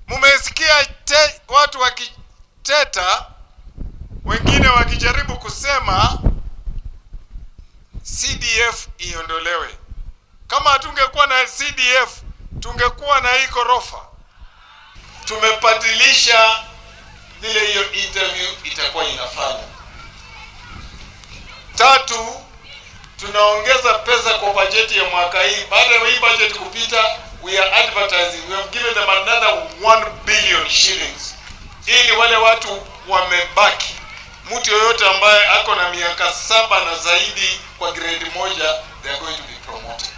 Mumesikia watu wakiteta, wengine wakijaribu kusema CDF iondolewe. Kama hatungekuwa na CDF tungekuwa na hii ghorofa. Tumebadilisha vile hiyo interview itakuwa inafanya. Tatu, tunaongeza pesa kwa bajeti ya mwaka hii. Baada ya hii budget kupita, we are advertising, we have given them another 1 billion shillings ili wale watu wamebaki, mtu yoyote ambaye ako na miaka 7 na zaidi kwa grade 1, they are going to be promoted.